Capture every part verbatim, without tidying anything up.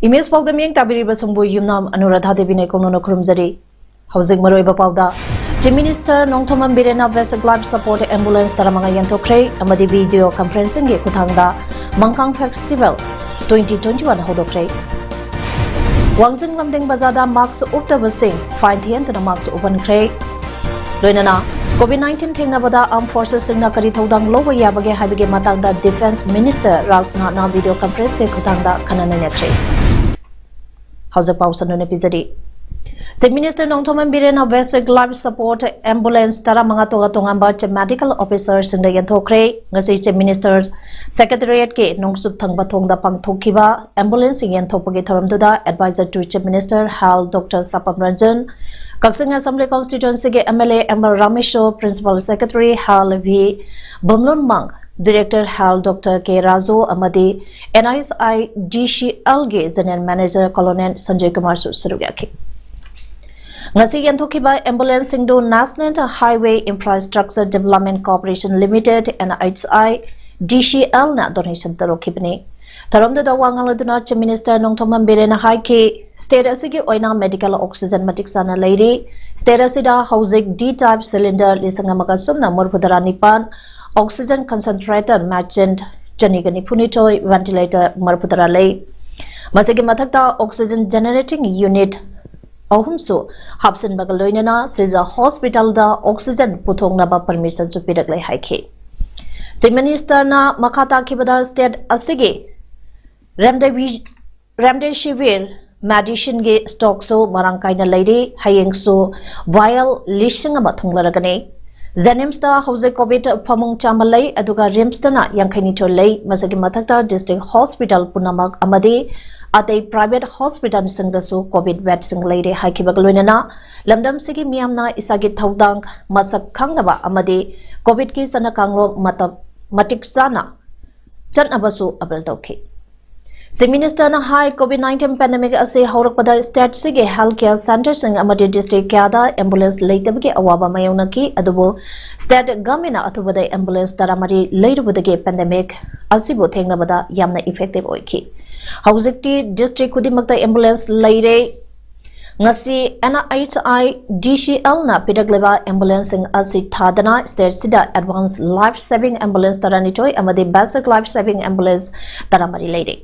Image ꯄꯥꯎꯗ ꯃꯤꯠꯌꯦꯡ ꯇꯥꯕꯤꯔꯤꯕ ꯁꯣꯝꯕꯨ ꯌꯨꯝꯅꯥꯝ ꯑꯅꯨꯔꯥꯙꯥ ꯗꯦꯕꯤꯅ ꯏꯀꯣꯛꯅꯅ ꯈꯨꯔꯨꯝꯖꯔꯤ꯫ ꯍꯧꯖꯤꯛ ꯃꯔꯨꯑꯣꯏꯕ ꯄꯥꯎꯗ, Chief Minister Nongthombam ꯕꯤꯔꯦꯟꯅ Basic Life Support Ambulance ꯇꯔꯥꯃꯉꯥ ꯌꯦꯟꯊꯣꯛꯈ꯭ꯔꯦ ꯑꯃꯗꯤ video conferencingꯒꯤ ꯈꯨꯠꯊꯥꯡꯗ ꯃꯪꯀꯥꯡ Festival twenty twenty-one ꯍꯧꯗꯣꯛꯈ꯭ꯔꯦ꯫ ꯋꯥꯡꯖꯤꯡ ꯂꯝꯗꯤꯡ ꯕꯖꯥꯔꯗ mask ꯎꯞꯇꯕꯁꯤꯡ fine ꯊꯤꯍꯟꯗꯨꯅ mask ꯎꯞꯍꯟꯈ꯭ꯔꯦ꯫ ꯂꯣꯏꯅꯅ COVID nineteen ꯊꯦꯡꯅꯕꯗ armed forcesꯁꯤꯡꯅ ꯀꯔꯤ ꯊꯧꯗꯥꯡ ꯂꯧꯕ ꯌꯥꯕꯒꯦ ꯍꯥꯏꯕꯒꯤ ꯃꯇꯥꯡꯗ Defence Minister ꯔꯥꯖꯅꯥꯊꯅ video conferenceꯀꯤ ꯈꯨꯠꯊꯥꯡꯗ ꯈꯟꯅ ꯅꯩꯅꯈ꯭ꯔꯦ꯫ ꯍꯧꯖꯤꯛ ꯄꯥꯎ ꯁꯟꯗꯣꯛꯅ ꯄꯤꯖꯔꯤ꯫ Chief Minister Nongthombam ꯕꯤꯔꯦꯟꯅ Basic Life Support Ambulance ꯇꯔꯥꯃꯉꯥ ꯇꯣꯉꯥꯟ ꯇꯣꯉꯥꯟꯕ Chief Medical Officerꯁꯤꯡꯗ ꯌꯦꯟꯊꯣꯛꯈ꯭ꯔꯦ꯫ ꯉꯁꯤ Chief Minister Secretariatꯀꯤ ꯅꯣꯡꯆꯨꯞ ꯊꯪꯕ ꯊꯣꯡꯗ ꯄꯥꯡꯊꯣꯛꯈꯤꯕ ambulance ꯌꯦꯟꯊꯣꯛꯄꯒꯤ ꯊꯧꯔꯝꯗꯨꯗ Advisor to Chief Minister Health Doctor Sapam Ranjan, Kakching Assembly Constituencyꯒꯤ MLA M R Ramesho, Principal Secretary Health V Bumlonmang, Director Health Doctor K Raju ꯑꯃꯗꯤ NHIDCLꯒꯤ General Manager Colonel ꯁꯟꯖꯣꯏ ꯀꯨꯃꯥꯔꯁꯨ ꯁꯔꯨꯛ ꯌꯥꯈꯤ꯫ ꯉꯁꯤ ꯌꯦꯟꯊꯣꯛꯈꯤꯕ ambulanceꯁꯤꯡꯗꯨ National Highway Infrastructure Development Corporation Limited, NHIDCLꯅ donation ꯇꯧꯔꯛꯈꯤꯕꯅꯤ꯫ ꯊꯧꯔꯝꯗꯨꯗ ꯋꯥ ꯉꯥꯡꯂꯗꯨꯅ Chief Minister ꯅꯣꯡꯊꯣꯝꯕꯝ ꯕꯤꯔꯦꯟꯅ ꯍꯥꯏꯈꯤ, state ꯑꯁꯤꯒꯤ ꯑꯣꯏꯅ medical oxygen ꯃꯇꯤꯛ ꯆꯥꯅ ꯂꯩꯔꯤ꯫ State ꯑꯁꯤꯗ ꯍꯧꯖꯤꯛ D type cylinder ꯂꯤꯁꯤꯡ ꯑꯃꯒ ꯁꯨꯞꯅ ꯃꯔꯤꯐꯨꯇꯔꯥ ꯅꯤꯄꯥꯟ, oxygen concentrator machine ꯆꯅꯤꯒ ꯅꯤꯐꯨꯅꯤꯊꯣꯏ, ventilator ꯃꯔꯤꯐꯨꯇꯔꯥ ꯂꯩ꯫ ꯃꯁꯤꯒꯤ ꯃꯊꯛꯇ oxygen generating unit ꯑꯍꯨꯝꯁꯨ ꯍꯥꯞꯆꯤꯟꯕꯒ ꯂꯣꯏꯅꯅ ꯁꯤꯖ hospitalꯗ oxygen ꯄꯨꯊꯣꯛꯅꯕ permissionꯁꯨ ꯄꯤꯔꯛꯂꯦ ꯍꯥꯏꯈꯤ꯫ Chief Ministerꯅ ꯃꯈꯥ ꯇꯥꯈꯤꯕꯗ state ꯑꯁꯤꯒꯤ remdevi-, remdesivir medicineꯒꯤ stockꯁꯨ ꯃꯔꯥꯡ ꯀꯥꯏꯅ ꯂꯩꯔꯤ꯫ ꯍꯌꯦꯡꯁꯨ vial ꯂꯤꯁꯤꯡ ꯑꯃ ꯊꯨꯡꯂꯔꯒꯅꯤ꯫ ꯖꯦꯅꯤꯝꯁꯇ ꯍꯧꯖꯤꯛ ꯀꯣꯚꯤꯗ ꯐꯃꯨꯡ ꯆꯥꯝꯃ ꯂꯩ, ꯑꯗꯨꯒ ꯔꯤꯝꯁꯇꯅ ꯌꯥꯡꯈꯩꯅꯤꯊꯣꯏ ꯂꯩ꯫ ꯃꯁꯤꯒꯤ ꯃꯊꯛꯇ ꯗꯤꯁꯇ꯭ꯔꯤꯛ ꯍꯣꯁꯄꯤꯇꯥꯜ ꯄꯨꯝꯅꯃꯛ ꯑꯃꯗꯤ ꯑꯇꯩ ꯄ꯭ꯔꯥꯏꯚꯦꯠ ꯍꯣꯁꯄꯤꯇꯥꯜꯁꯤꯡꯗꯁꯨ ꯀꯣꯚꯤꯗ ꯕꯦꯗꯁꯤꯡ ꯂꯩꯔꯦ ꯍꯥꯏꯈꯤꯕꯒ ꯂꯣꯏꯅꯅ ꯂꯝꯗꯝꯁꯤꯒꯤ ꯃꯤꯌꯥꯝꯅ ꯏꯁꯥꯒꯤ ꯊꯧꯗꯥꯡ ꯃꯁꯛ ꯈꯪꯅꯕ ꯑꯃꯗꯤ ꯀꯣꯚꯤꯗꯀꯤ ꯆꯠꯅ ꯀꯥꯡꯂꯣꯟ ꯃꯇꯝ ꯃꯇꯤꯛ ꯆꯥꯅ ꯆꯠꯅꯕꯁꯨ ꯑꯄꯤꯜ ꯇꯧꯈꯤ꯫ ꯆꯤꯐ ꯃꯤꯅꯤꯁꯇꯔꯅ ꯍꯥꯏ, ꯀꯣꯚꯤꯗ ꯅꯥꯏꯟꯇꯤꯟ ꯄꯦꯟꯗꯦꯃꯤꯛ ꯑꯁꯤ ꯍꯧꯔꯛꯄꯗ ꯁ꯭ꯇꯦꯠꯁꯤꯒꯤ ꯍꯦꯜꯊ ꯀꯦꯌꯔ ꯁꯦꯟꯇꯔꯁꯤꯡ ꯑꯃꯗꯤ ꯗꯤꯁꯇ꯭ꯔꯤꯛ ꯀꯌꯥꯗ ꯑꯦꯝꯕꯨꯂꯦꯟꯁ ꯂꯩꯇꯕꯒꯤ ꯑꯋꯥꯕ ꯃꯥꯌꯣꯛꯅꯈꯤ, ꯑꯗꯨꯕꯨ ꯁ꯭ꯇꯦꯠ ꯒꯚꯔꯟꯃꯦꯟꯠꯅ ꯑꯊꯨꯕꯗ ꯑꯦꯝꯕꯨꯂꯦꯟꯁ ꯇꯔꯥꯃꯔꯤ ꯂꯩꯔꯨꯕꯗꯒꯤ ꯄꯦꯟꯗꯦꯃꯤꯛ ꯑꯁꯤꯕꯨ ꯊꯦꯡꯅꯕꯗ ꯌꯥꯝꯅ ꯏꯐꯦꯛꯇꯤꯚ ꯑꯣꯏꯈꯤ꯫ ꯍꯧꯖꯤꯛꯇꯤ ꯗꯤꯁꯇ꯭ꯔꯤꯛ ꯈꯨꯗꯤꯡꯃꯛꯇ ꯑꯦꯝꯕꯨꯂꯦꯟꯁ ꯂꯩꯔꯦ꯫ ꯉꯁꯤ ꯑꯦꯟ ꯑꯩꯆ ꯑꯥꯏ ꯗꯤ ꯁꯤ ꯑꯦꯜꯅ ꯄꯤꯔꯛꯂꯤꯕ ꯑꯦꯝꯕꯨꯂꯦꯟꯁꯁꯤꯡ ꯑꯁꯤ ꯊꯥꯗꯅ ꯁ꯭ꯇꯦꯠꯁꯤꯗ ꯑꯦꯗꯚꯥꯟꯁ ꯂꯥꯏꯐ ꯁꯦꯚꯤꯡ ꯑꯦꯝꯕꯨꯂꯦꯟꯁ ꯇꯔꯥꯅꯤꯊꯣꯏ ꯑꯃꯗꯤ ꯕꯦꯁꯤꯛ ꯂꯥꯏꯐ ꯁꯦꯚꯤꯡ ꯑꯦꯝꯕꯨꯂꯦꯟꯁ ꯇꯔꯥꯃꯔꯤ ꯂꯩꯔꯦ꯫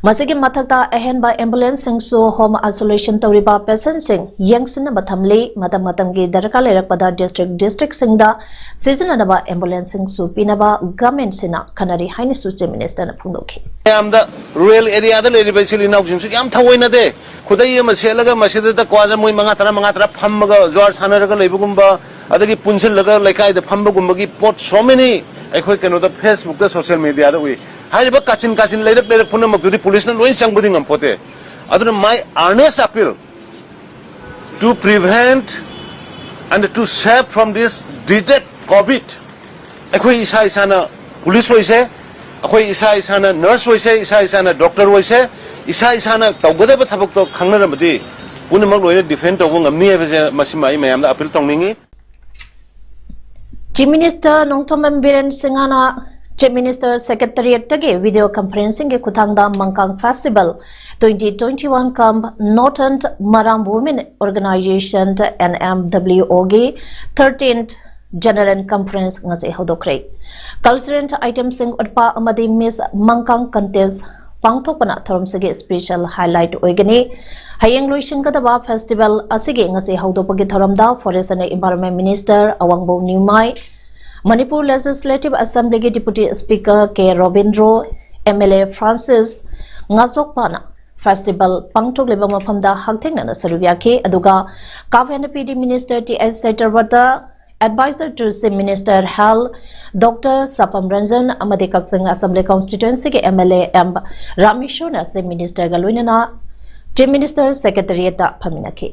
ꯃꯁꯤꯒꯤ ꯃꯊꯛꯇ ꯑꯍꯦꯟꯕ ꯑꯦꯝꯕꯨꯂꯦꯟꯁꯁꯤꯡꯁꯨ ꯍꯣꯝ ꯑꯥꯏꯁꯣꯂꯦꯁꯟ ꯇꯧꯔꯤꯕ ꯄꯦꯁꯦꯟꯠꯁꯤꯡ ꯌꯦꯡꯁꯤꯟꯅꯕ ꯊꯝꯂꯤ꯫ ꯃꯇꯝ ꯃꯇꯝꯒꯤ ꯗꯔꯀꯥꯔ ꯂꯩꯔꯛꯄꯗ ꯗꯤꯁꯇ꯭ꯔꯤꯛ ꯗꯤꯁꯇ꯭ꯔꯤꯛꯁꯤꯡꯗ ꯁꯤꯖꯤꯟꯅꯅꯕ ꯑꯦꯝꯕꯨꯂꯦꯟꯁꯁꯤꯡꯁꯨ ꯄꯤꯅꯕ ꯒꯚꯔꯟꯃꯦꯟꯠꯁꯤꯅ ꯈꯟꯅꯔꯤ ꯍꯥꯏꯅꯁꯨ ꯆꯤꯐ ꯃꯤꯅꯤꯁꯇꯔꯅ ꯐꯣꯡꯗꯣꯛꯈꯤ꯫ ꯃꯌꯥꯝꯗ ꯔꯨꯔꯦꯜ ꯑꯦꯔꯤꯌꯥꯗ ꯂꯩꯔꯤꯕ ꯏꯆꯤꯜ ꯏꯅꯥꯎꯁꯤꯡꯁꯨ ꯌꯥꯝ ꯊꯑꯣꯏꯅꯗꯦ꯫ ꯈꯨꯗꯩ ꯑꯃ ꯁꯦꯠꯂꯒ ꯃꯁꯤꯗ ꯀ꯭ꯋꯥꯗ ꯃꯣꯏ ꯃꯉꯥ ꯇꯔꯥ, ꯃꯉꯥ ꯇꯔꯥ ꯐꯝꯃꯒ ꯖ꯭ꯋꯥꯔ ꯁꯥꯟꯅꯔꯒ ꯂꯩꯕꯒꯨꯝꯕ, ꯑꯗꯒꯤ ꯄꯨꯟꯁꯤꯜꯂꯒ ꯂꯩꯀꯥꯏꯗ ꯐꯝꯕꯒꯨꯝꯕꯒꯤ ꯄꯣꯠ so many ꯑꯩꯈꯣꯏ ꯀꯩꯅꯣꯗ ꯐꯦꯁꯕꯨꯛꯇ, ꯁꯣꯁꯤꯌꯦꯜ ꯃꯦꯗꯤꯌꯥꯗ ꯎꯏ꯫ ꯍꯥꯏꯔꯤꯕ ꯀꯥꯆꯤꯟ ꯀꯥꯆꯤꯟ ꯂꯩꯔꯛ ꯂꯩꯔꯛ ꯄꯨꯝꯅꯃꯛꯇꯨꯗꯤ ꯄꯨꯂꯤꯁꯅ ꯂꯣꯏ ꯆꯪꯕꯗꯤ ꯉꯝꯄꯣꯠꯇꯦ꯫ ꯑꯗꯨꯅ my earnest appeal to prevent and to save from this dreaded COVID, ꯑꯩꯈꯣꯏ ꯏꯁꯥ ꯏꯁꯥꯅ ꯄꯨꯂꯤꯁ ꯑꯣꯏꯁꯦ, ꯑꯩꯈꯣꯏ ꯏꯁꯥ ꯏꯁꯥꯅ ꯅꯔꯁ ꯑꯣꯏꯁꯦ, ꯏꯁꯥ ꯏꯁꯥꯅ ꯗꯣꯛꯇꯔ ꯑꯣꯏꯁꯦ, ꯏꯁꯥ ꯏꯁꯥꯅ ꯇꯧꯒꯗꯕ ꯊꯕꯛꯇꯣ ꯈꯪꯅꯔꯕꯗꯤ ꯄꯨꯝꯅꯃꯛ ꯂꯣꯏꯅ ꯗꯤꯐꯦꯟ ꯇꯧꯕ ꯉꯝꯅꯤ ꯍꯥꯏꯕꯁꯦ ꯃꯁꯤꯃ ꯑꯩ ꯃꯌꯥꯝꯗ ꯑꯄꯤꯜ ꯇꯧꯅꯤꯡꯉꯤ꯫ ꯆꯤꯐ ꯃꯤꯅꯤꯁꯇꯔ ꯅꯣꯡꯊꯣꯝꯕꯝ ꯕꯤꯔꯦꯟ ꯁꯤꯡꯍꯅ ꯆꯤꯐ ꯃꯤꯅꯤꯁꯇꯔ ꯁꯦꯀ꯭ꯔꯦꯇꯔꯤꯌꯦꯠꯇꯒꯤ ꯚꯤꯗꯤꯑꯣ ꯀꯟꯐꯔꯦꯟꯁꯤꯡꯒꯤ ꯈꯨꯠꯊꯥꯡꯗ ꯃꯪꯀꯥꯡ festival twenty twenty-one cum Northern Maram Women Organization, N M W O, ꯒꯤ thirteenth General Conference ꯉꯁꯤ ꯍꯧꯗꯣꯛꯈ꯭ꯔꯦ꯫ ꯀꯜꯆꯔꯦꯜ ꯑꯥꯏꯇꯦꯝꯁꯤꯡ ꯎꯠꯄ ꯑꯃꯗꯤ ꯃꯤꯁ ꯃꯪꯀꯥꯡ ꯀꯟꯇꯦꯁ ꯄꯥꯡꯊꯣꯛꯄꯅ ꯊꯧꯔꯝꯁꯤꯒꯤ ꯁ꯭ꯄꯦꯁꯦꯜ ꯍꯥꯏꯂꯥꯏꯠ ꯑꯣꯏꯒꯅꯤ꯫ ꯍꯌꯦꯡ ꯂꯣꯏꯁꯤꯟꯒꯗꯕ ꯐꯦꯁꯇꯤꯚꯦꯜ ꯑꯁꯤꯒꯤ ꯉꯁꯤ ꯍꯧꯗꯣꯛꯄꯒꯤ ꯊꯧꯔꯝꯗ forest and environment minister Awangbou Newmai, Manipur legislative ꯑꯦꯁꯦꯝꯕ꯭ꯂꯤꯒꯤ deputy speaker K Robindro, M L A Francis ꯉꯥꯆꯣꯛꯄꯥꯅ ꯐꯦꯁꯇꯤꯚꯦꯜ ꯄꯥꯡꯊꯣꯛꯂꯤꯕ ꯃꯐꯝꯗ ꯍꯛꯊꯦꯡꯅꯅ ꯁꯔꯨꯛ ꯌꯥꯈꯤ꯫ ꯑꯗꯨꯒ ꯀꯥꯞ N P D minister T H ꯆꯩꯇ꯭ꯔꯕꯔꯇ, Advisor to Chief Minister Health Doctor Sapam Ranjan ꯑꯃꯗꯤ ꯀꯛꯆꯤꯡ Assembly Constituency ꯒꯤ M L A M ꯔꯥꯃꯦꯁꯣꯔꯅ Chief Minister ꯒ ꯂꯣꯏꯅꯅ Chief Minister Secretariat ꯇ ꯐꯝꯃꯤꯟꯅꯈꯤ꯫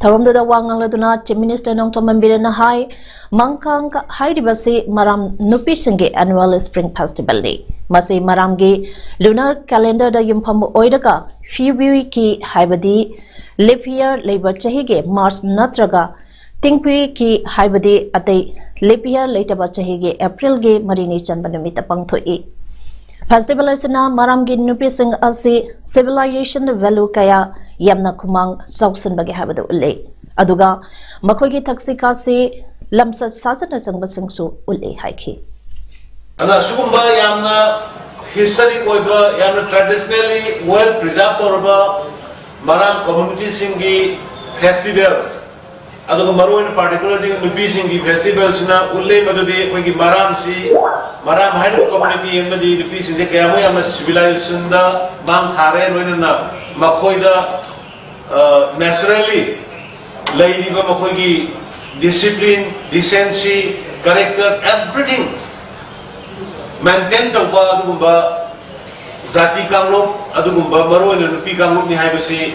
ꯊꯧꯔꯝꯗꯨꯗ ꯋꯥ ꯉꯥꯡꯂꯗꯨꯅ Chief Minister ꯅꯣꯡꯊꯣꯝꯕꯝ ꯕꯤꯔꯦꯟꯅ ꯍꯥꯏ, ꯃꯪꯀꯥꯡ ꯍꯥꯏꯔꯤꯕꯁꯤ ꯃꯔꯥꯝ ꯅꯨꯄꯤꯁꯤꯡꯒꯤ annual spring festival ꯅꯤ꯫ ꯃꯁꯤ ꯃꯔꯥꯝꯒꯤ lunar calendar ꯗ ꯌꯨꯝꯐꯝ ꯑꯣꯏꯔꯒ ꯐꯤꯕꯨꯏꯀꯤ ꯍꯥꯏꯕꯗꯤ leap year ꯂꯩꯕ ꯆꯍꯤꯒꯤ March ꯅꯠꯇ꯭ꯔꯒ ꯇꯤꯡꯄꯨꯏꯀꯤ ꯍꯥꯏꯕꯗꯤ ꯑꯇꯩ leap year ꯂꯩꯇꯕ ꯆꯍꯤꯒꯤ April ꯒꯤ ꯃꯔꯤꯅꯤ ꯆꯟꯕ ꯅꯨꯃꯤꯠꯇ ꯄꯥꯡꯊꯣꯛꯏ꯫ Festival ꯑꯁꯤꯅ ꯃꯔꯥꯝꯒꯤ ꯅꯨꯄꯤꯁꯤꯡ ꯑꯁꯤ civilization value ꯀꯌꯥ ꯌꯥꯝꯅ ꯈꯨꯃꯥꯡ ꯆꯥꯎꯁꯤꯟꯕꯒꯦ ꯍꯥꯏꯕꯗꯨ ꯎꯠꯂꯤ꯫ ꯑꯗꯨꯒ ꯃꯈꯣꯏꯒꯤ ꯊꯛꯁꯤ ꯈꯥꯁꯤ, ꯂꯝꯆꯠ ꯁꯥꯖꯠꯅꯆꯤꯡꯕꯁꯤꯡꯁꯨ ꯎꯠꯂꯤ ꯍꯥꯏꯈꯤ꯫ ꯑꯗ ꯑꯁꯤꯒꯨꯝꯕ ꯌꯥꯝꯅ historic ꯑꯣꯏꯕ, ꯌꯥꯝꯅ traditionally well preserve ꯇꯧꯔꯕ ꯃꯔꯥꯝ community ꯁꯤꯡꯒꯤ festival, ꯑꯗꯨꯒ ꯃꯔꯨꯑꯣꯏꯅ particularly ꯅꯨꯄꯤꯁꯤꯡꯒꯤ festival ꯁꯤꯅ ꯎꯠꯂꯤ ꯃꯗꯨꯗꯤ ꯑꯩꯈꯣꯏꯒꯤ ꯃꯔꯥꯝꯁꯤ, ꯃꯔꯥꯝ ꯍꯥꯏꯔꯤꯕ community ꯑꯃꯗꯤ ꯅꯨꯄꯤꯁꯤꯡꯁꯦ ꯀꯌꯥꯃꯨꯛ ꯌꯥꯝꯅ civilization ꯗ ꯃꯥꯡ ꯊꯥꯔꯦ, ꯂꯣꯏꯅꯅ ꯃꯈꯣꯏꯗ naturally ꯂꯩꯔꯤꯕ ꯃꯈꯣꯏꯒꯤ discipline, decency, character, everything maintain ꯇꯧꯕ ꯑꯗꯨꯒꯨꯝꯕ ꯖꯥꯇꯤ ꯀꯥꯡꯂꯨꯞ, ꯑꯗꯨꯒꯨꯝꯕ ꯃꯔꯨꯑꯣꯏꯅ ꯅꯨꯄꯤ ꯀꯥꯡꯂꯨꯞꯅꯤ ꯍꯥꯏꯕꯁꯤ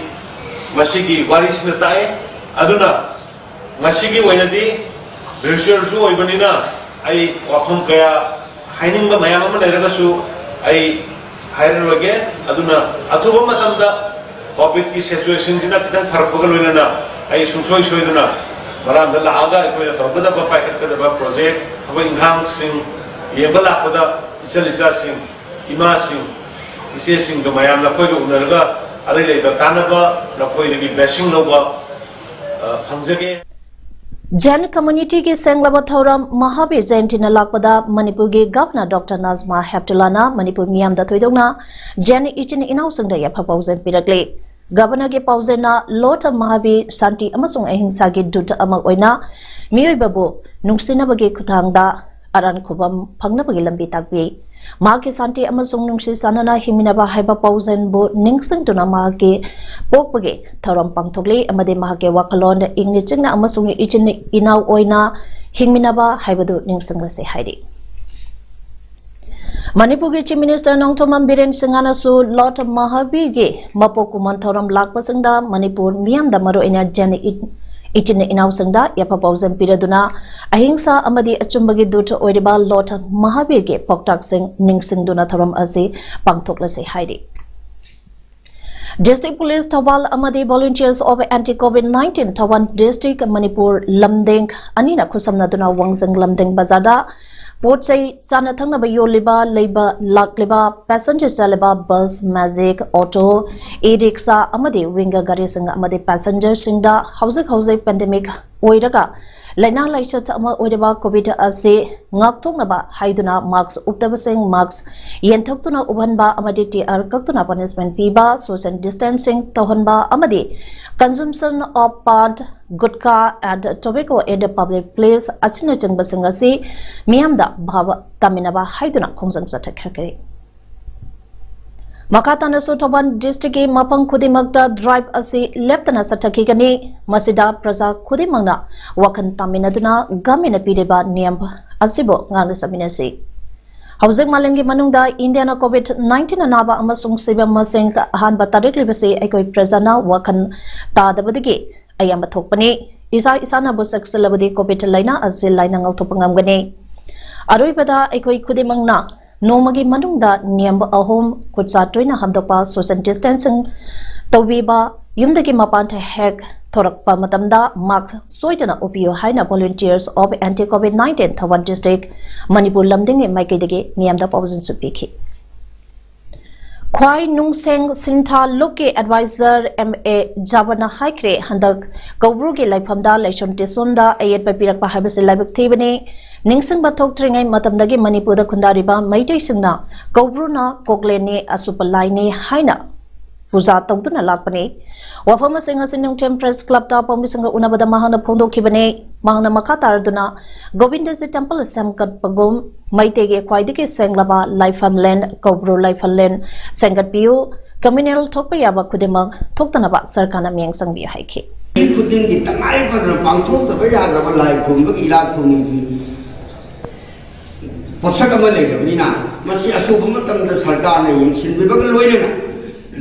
ꯃꯁꯤꯒꯤ ꯋꯥꯔꯤꯁꯤꯅ ꯇꯥꯛꯑꯦ꯫ ꯑꯗꯨꯅ ꯉꯁꯤꯒꯤ ꯑꯣꯏꯅꯗꯤ virtual ꯁꯨ ꯑꯣꯏꯕꯅꯤꯅ ꯑꯩ ꯋꯥꯐꯝ ꯀꯌꯥ ꯍꯥꯏꯅꯤꯡꯕ ꯃꯌꯥꯝ ꯑꯃ ꯂꯩꯔꯒꯁꯨ ꯑꯩ ꯍꯥꯏꯔꯔꯣꯏꯒꯦ꯫ ꯑꯗꯨꯅ ꯑꯊꯨꯕ ꯃꯇꯝꯗ COVID ꯀꯤ situation ꯁꯤꯅ ꯈꯤꯇꯪ ꯐꯔꯛꯄꯒ ꯂꯣꯏꯅꯅ ꯑꯩ ꯁꯨꯡꯁꯣꯏ ꯁꯣꯏꯗꯅ ꯃꯔꯥꯝꯗ ꯂꯥꯛꯑꯒ ꯑꯩꯈꯣꯏꯅ ꯇꯧꯒꯗꯕ, ꯄꯥꯏꯈꯠꯀꯗꯕ project, ꯊꯕꯛ ꯏꯪꯈꯥꯡꯁꯤꯡ ꯌꯦꯡꯕ ꯂꯥꯛꯄꯗ ꯏꯆꯜ ꯏꯆꯥꯁꯤꯡ, ꯏꯃꯥꯁꯤꯡ, ꯏꯆꯦꯁꯤꯡꯒ ꯃꯌꯥꯝ ꯅꯈꯣꯏꯒ ꯎꯅꯔꯒ ꯑꯔꯩ ꯂꯩꯇ ꯀꯥꯟꯅꯕ, ꯅꯈꯣꯏꯗꯒꯤ blessing ꯂꯧꯕ, ꯑ, ꯐꯪꯖꯒꯦ꯫ Jain community ꯒꯤ ꯁꯦꯡꯂꯕ ꯊꯧꯔꯝ ꯃꯍꯥꯕꯤꯔ ꯖꯌꯟꯇꯤꯅ ꯂꯥꯛꯄꯗ ꯃꯅꯤꯄꯨꯔꯒꯤ Governor Doctor ꯅꯥꯖꯃꯥ ꯍꯦꯞꯇꯨꯂꯥꯅ ꯃꯅꯤꯄꯨꯔ ꯃꯤꯌꯥꯝꯗ ꯊꯣꯏꯗꯣꯛꯅ Jain ꯏꯆꯤꯟ ꯏꯅꯥꯎꯁꯤꯡꯗ ꯌꯥꯏꯐ ꯄꯥꯎꯖꯦꯜ ꯄꯤꯔꯛꯂꯤ꯫ Governor ꯒꯤ ꯄꯥꯎꯖꯦꯜꯅ Lord of ꯃꯍꯥꯕꯤꯔ ꯁꯥꯟꯇꯤ ꯑꯃꯁꯨꯡ ꯑꯍꯤꯡꯁꯥꯒꯤ ꯗꯨꯠ ꯑꯃ ꯑꯣꯏꯅ ꯃꯤꯑꯣꯏꯕꯕꯨ ꯅꯨꯡꯁꯤꯅꯕꯒꯤ ꯈꯨꯠꯊꯥꯡꯗ ꯑꯔꯥꯟ ꯈꯨꯕꯝ ꯐꯪꯅꯕꯒꯤ ꯂꯝꯕꯤ ꯇꯥꯛꯄꯤ꯫ ꯃꯍꯥꯛꯀꯤ ꯁꯥꯟꯇꯤ ꯑꯃꯁꯨꯡ ꯅꯨꯡꯁꯤ ꯆꯥꯟꯅꯅ ꯍꯤꯡꯃꯤꯟꯅꯕ ꯍꯥꯏꯕ ꯄꯥꯎꯖꯦꯜꯕꯨ ꯅꯤꯡꯁꯤꯡꯗꯨꯅ ꯃꯍꯥꯛꯀꯤ ꯄꯣꯛꯄꯒꯤ ꯊꯧꯔꯝ ꯄꯥꯡꯊꯣꯛꯂꯤ ꯑꯃꯗꯤ ꯃꯍꯥꯛꯀꯤ ꯋꯥꯈꯜꯂꯣꯟꯗ ꯏꯪꯅ ꯆꯤꯛꯅ ꯑꯃꯁꯨꯡ ꯏꯆꯤꯟ ꯏꯅꯥꯎ ꯑꯣꯏꯅ ꯍꯤꯡꯃꯤꯟꯅꯕ ꯍꯥꯏꯕꯗꯨ ꯅꯤꯡꯁꯤꯡꯂꯁꯤ ꯍꯥꯏꯔꯤ꯫ ꯃꯅꯤꯄꯨꯔꯒꯤ Chief Minister ꯅꯣꯡꯊꯣꯝꯕꯝ ꯕꯤꯔꯦꯟ ꯁꯤꯡꯍꯅꯁꯨ ꯂꯣꯔꯗ ꯃꯍꯥꯕꯤꯔꯒꯤ ꯃꯄꯣꯛ ꯀꯨꯝꯑꯣꯟ ꯊꯧꯔꯝ ꯂꯥꯛꯄꯁꯤꯡꯗ ꯃꯅꯤꯄꯨꯔ ꯃꯤꯌꯥꯝꯗ ꯃꯔꯨꯑꯣꯏꯅ ꯖꯦꯟ ꯏ-, ꯏꯆꯤꯟ ꯏꯅꯥꯎꯁꯤꯡꯗ ꯌꯥꯏꯐ ꯄꯥꯎꯖꯦꯜ ꯄꯤꯔꯗꯨꯅ ꯑꯍꯤꯡꯁꯥ ꯑꯃꯗꯤ ꯑꯆꯨꯝꯕꯒꯤ ꯗꯨꯠ ꯑꯣꯏꯔꯤꯕ ꯂꯣꯔꯗ ꯃꯍꯥꯕꯤꯔꯒꯤ ꯄꯥꯎꯇꯥꯛꯁꯤꯡ ꯅꯤꯡꯁꯤꯡꯗꯨꯅ ꯊꯧꯔꯝ ꯑꯁꯤ ꯄꯥꯡꯊꯣꯛꯂꯁꯤ ꯍꯥꯏꯔꯤ꯫ District Police ꯊꯧꯕꯥꯜ ꯑꯃꯗꯤ Volunteers of Anti Covid nineteen Thoubal District Manipur ꯂꯝꯗꯦꯡ ꯑꯅꯤꯅ ꯈꯨꯠꯁꯝꯅꯗꯨꯅ ꯋꯥꯡꯖꯤꯡ ꯂꯝꯗꯦꯡ ꯕꯖꯥꯔꯗ ꯄꯣꯠ ꯆꯩ ꯆꯥꯅ ꯊꯛꯅꯕ ꯌꯣꯜꯂꯤꯕ, ꯂꯩꯕ ꯂꯥꯛꯂꯤꯕ, passenger ꯆꯠꯂꯤꯕ bus, magic, auto, e-rickshaw ꯑꯃꯗꯤ winger ꯒꯥꯔꯤꯁꯤꯡ ꯑꯃꯗꯤ passengerꯁꯤꯡꯗ ꯍꯧꯖꯤꯛ ꯍꯧꯖꯤꯛ pandemic ꯑꯣꯏꯔꯒ ꯂꯥꯏꯅꯥ ꯂꯥꯏꯆꯠ ꯑꯃ ꯑꯣꯏꯔꯤꯕ Covid ꯑꯁꯤ ꯉꯥꯛꯊꯣꯛꯅꯕ ꯍꯥꯏꯗꯨꯅ mask ꯎꯞꯇꯕꯁꯤꯡ mask ꯌꯦꯟꯊꯣꯛꯇꯨꯅ ꯎꯞꯍꯟꯕ ꯑꯃꯗꯤ ꯇꯤ ꯑꯥꯔ ꯀꯛꯇꯨꯅ punishment ꯄꯤꯕ, social distancing ꯇꯧꯍꯟꯕ ꯑꯃꯗꯤ consumption of pan, gutkha and tobacco in the public place ꯑꯁꯤꯅꯆꯤꯡꯕꯁꯤꯡ ꯑꯁꯤ ꯃꯤꯌꯥꯝꯗ ꯚꯥꯕ ꯇꯥꯃꯤꯟꯅꯕ ꯍꯥꯏꯗꯨꯅ ꯈꯣꯡꯖꯪ ꯆꯠꯊꯈ꯭ꯔꯦ꯫ ꯃꯈꯥ ꯇꯥꯅꯁꯨ ꯊꯧꯕꯥꯜ districtꯀꯤ ꯃꯐꯝ ꯈꯨꯗꯤꯡꯃꯛꯇ drive ꯑꯁꯤ ꯂꯦꯞꯇꯅ ꯆꯠꯊꯈꯤꯒꯅꯤ꯫ ꯃꯁꯤꯗ ꯄ꯭ꯔꯖꯥ ꯈꯨꯗꯤꯡꯃꯛꯅ ꯋꯥꯈꯜ ꯇꯥꯃꯤꯟꯅꯗꯨꯅ governmentꯅ ꯄꯤꯔꯤꯕ ꯅꯤꯌꯝ ꯑꯁꯤꯕꯨ ꯉꯥꯛꯅ ꯆꯠꯃꯤꯟꯅꯁꯤ꯫ ꯍꯧꯖꯤꯛ ꯃꯥꯂꯦꯝꯒꯤ ꯃꯅꯨꯡꯗ ꯏꯟꯗꯤꯌꯥꯅ Covid nineteen ꯑꯅꯥꯕ ꯑꯃꯁꯨꯡ ꯁꯤꯕ ꯃꯁꯤꯡ ꯑꯍꯥꯟꯕ ꯇꯥꯔꯛꯂꯤꯕꯁꯤ ꯑꯩꯈꯣꯏ ꯄ꯭ꯔꯖꯥꯅ ꯋꯥꯈꯜ ꯇꯥꯗꯕꯗꯒꯤ ꯑꯌꯥꯝꯕ ꯊꯣꯛꯄꯅꯤ꯫ ꯏꯁꯥ ꯏꯁꯥꯅꯕꯨ ꯆꯦꯛꯁꯤꯜꯂꯕꯗꯤ Covid ꯂꯥꯏꯅꯥ ꯑꯁꯤ ꯂꯥꯏꯅ ꯉꯥꯛꯊꯣꯛꯄ ꯉꯝꯒꯅꯤ꯫ ꯑꯔꯣꯏꯕꯗ ꯑꯩꯈꯣꯏ ꯈꯨꯗꯤꯡꯃꯛꯅ ꯅꯣꯡꯃꯒꯤ ꯃꯅꯨꯡꯗ ꯅꯤꯌꯝ ꯑꯍꯨꯝ: ꯈꯨꯠꯁꯥ ꯇꯣꯏꯅ ꯍꯥꯝꯗꯣꯛꯄ, social distancing ꯇꯧꯕꯤꯕ, ꯌꯨꯝꯗꯒꯤ ꯃꯄꯥꯟ ꯍꯦꯛ ꯊꯣꯔꯛꯄ ꯃꯇꯝꯗ mask ꯁꯣꯏꯗꯅ ꯎꯞꯄꯤꯌꯨ ꯍꯥꯏꯅ Volunteers of Anti Covid nineteen Thoubal District Manipur ꯂꯝꯗꯤꯡꯒꯤ ꯃꯥꯏꯀꯩꯗꯒꯤ ꯃꯤꯌꯥꯝꯗ ꯄꯥꯎꯖꯦꯜꯁꯨ ꯄꯤꯈꯤ꯫ ꯈ꯭ꯋꯥꯏ ꯅꯨꯡꯁꯦꯡ ꯁꯤꯟꯊꯥ ꯂꯨꯞꯀꯤ advisor ꯑꯦꯝ ꯑꯦ ꯖꯥꯕꯔꯅ ꯍꯥꯏꯈ꯭ꯔꯦ, ꯍꯟꯗꯛ ꯀꯧꯕ꯭ꯔꯨꯒꯤ ꯂꯥꯏꯐꯝꯗ ꯂꯥꯏꯁꯣꯟ ꯇꯤꯁꯣꯟꯗ ꯑꯌꯦꯠꯄ ꯄꯤꯔꯛꯄ ꯍꯥꯏꯕꯁꯤ ꯂꯥꯏꯕꯛ ꯊꯤꯕꯅꯤ꯫ ꯅꯤꯡꯁꯤꯡꯕ ꯊꯣꯛꯇ꯭ꯔꯤꯉꯩ ꯃꯇꯝꯗꯒꯤ ꯃꯅꯤꯄꯨꯔꯗ ꯈꯨꯟꯗꯥꯔꯤꯕ ꯃꯩꯇꯩꯁꯤꯡꯅ ꯀꯧꯕ꯭ꯔꯨꯅ ꯀꯣꯛꯂꯦꯟꯅꯤ, ꯑꯁꯨꯞꯄ ꯂꯥꯏꯅꯤ ꯍꯥꯏꯅ ꯄꯨꯖꯥ ꯇꯧꯗꯨꯅ ꯂꯥꯛꯄꯅꯤ꯫ ꯋꯥꯐꯝ ꯑꯁꯤꯡ ꯑꯁꯤ ꯅꯨꯡꯊꯤꯜ ꯄ꯭ꯔꯦꯁ ꯀ꯭ꯂꯕꯇ ꯄꯥꯎꯃꯤꯁꯤꯡꯒ ꯎꯅꯕꯗ ꯃꯍꯥꯛꯅ ꯐꯣꯡꯗꯣꯛꯈꯤꯕꯅꯤ꯫ ꯃꯍꯥꯛꯅ ꯃꯈꯥ ꯇꯥꯔꯗꯨꯅ ꯒꯣꯕꯤꯟꯗꯖꯤ ꯇꯦꯝꯄꯜ ꯁꯦꯝꯒꯠꯄꯒꯨꯝ ꯃꯩꯇꯩꯒꯤ ꯈ꯭ꯋꯥꯏꯗꯒꯤ ꯁꯦꯡꯂꯕ ꯂꯥꯏꯐꯝꯂꯦꯟ ꯀꯧꯕ꯭ꯔꯨ ꯂꯥꯏꯐꯝꯂꯦꯟ ꯁꯦꯝꯒꯠꯄꯤꯌꯨ, ꯀꯝꯃ꯭ꯌꯨꯅꯦꯜ ꯊꯣꯛꯄ ꯌꯥꯕ ꯈꯨꯗꯤꯡꯃꯛ ꯊꯣꯛꯇꯅꯕ ꯁꯔꯀꯥꯔꯅ ꯃꯤꯠꯌꯦꯡ ꯆꯪꯕꯤꯌꯨ ꯍꯥꯏꯈꯤ꯫ ꯃꯤ ꯈꯨꯗꯤꯡꯒꯤ ꯇꯉꯥꯏ ꯐꯗꯅ ꯄꯥꯡꯊꯣꯛꯇꯕ ꯌꯥꯗ꯭ꯔꯕ ꯂꯥꯏ ꯈꯨꯔꯨꯝꯕꯒꯤ ꯏꯔꯥꯠ ꯊꯧꯅꯤꯒꯤ ꯄꯣꯠꯁꯛ ꯑꯃ ꯂꯩꯔꯕꯅꯤꯅ, ꯃꯁꯤ ꯑꯊꯨꯕ ꯃꯇꯝꯗ ꯁꯔꯀꯥꯔꯅ ꯌꯦꯡꯁꯤꯟꯕꯤꯕꯒ ꯂꯣꯏꯅꯅ